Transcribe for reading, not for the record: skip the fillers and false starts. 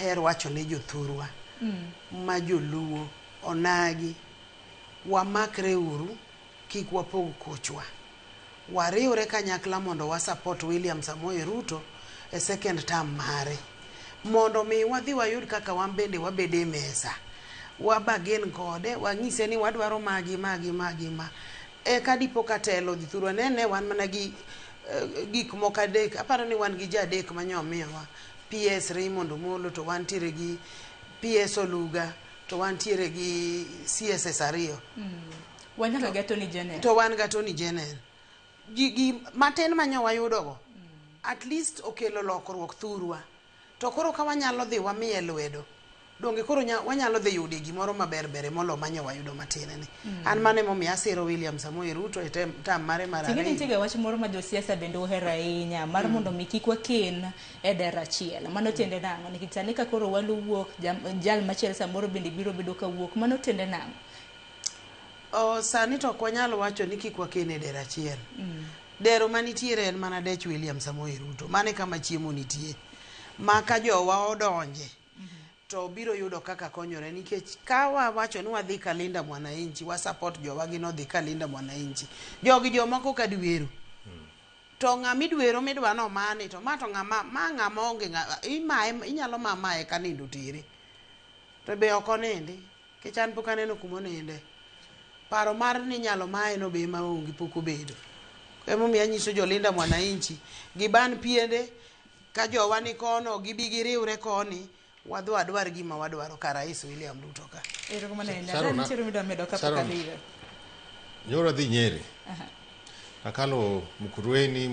daher wacho ne jothurwa ma joluo onagi wamakre uru kik wapog kochwa. Wariwre kanyakla mondo wa support William Samoei Ruto e second term mare. Mondo mi wadhi wayud kaka wan bende wabedo e mesa. Wa bargain kode, wanyise ni wadwaro magi magi magi ma. Eka dipo ka telo odhi thurwa ne ne wan mana gi gik moko adek. Aparo ni wan gi ji adek manyo omiyowa. PS Raymond Omolo to wantiere gi PS Oluga to wantiere gi CSS ariyo. Wan nyaka gi Attorney General. To wan ga Attorney General. Gi matin manyo wayudogo at least okelo lokruok thurwa. To koro ka wanyalo dhi wamiye lwedo, donge koro wanyalo dhi yude gimoro maber bere molo manyo wayudo matin ni. An mano emomiyo asiro William Samoei Ruto e term mare mar Ting'e ariyo. nitie ga wach moro ma josiasa bende ohero ahinya mar mondo mi kik waken e dero achiel. Mano tiende nang'o? Nikech sani ka koro walu wuok, jal machielo samoro bende biro bedo ka wuok. Mano tiende nang'o? Sani to ok wanyal wacho ni kik waken e dero achiel. Dero manitiere en mana dech William Samoei Ruto. Mano e kama chiemo nitie. Ma ka jowa odonje to biro yudo kaka konyore nikech ka wawacho ni wadhi ka Linda Mwananchi, wa support jowa gi nodhi ka Linda Mwananchi. Jogi jomoko ka dwero. To ng'ama idwero midwa no mani to ma to ng'ama ma ng'ama onge imaye inyalo ma maye ka nindo tere. To be ok onindi. Nikech an pok aneno kuma oninde. Paro mar ni inyalo maye no be ema onge pok obedo. Emomiyo anyiso jo Linda Mwananchi giban piende ka jowa ni kono gibi giriwre koni wadhi wadwar gima wadwaro ka Rais William Ruto ka. Erokamano ahinya. Sharon, Nitiere midwa medo kapok Sharon. adhi ire. Nyoro adhi Nyeri. Akalo Mukurweini.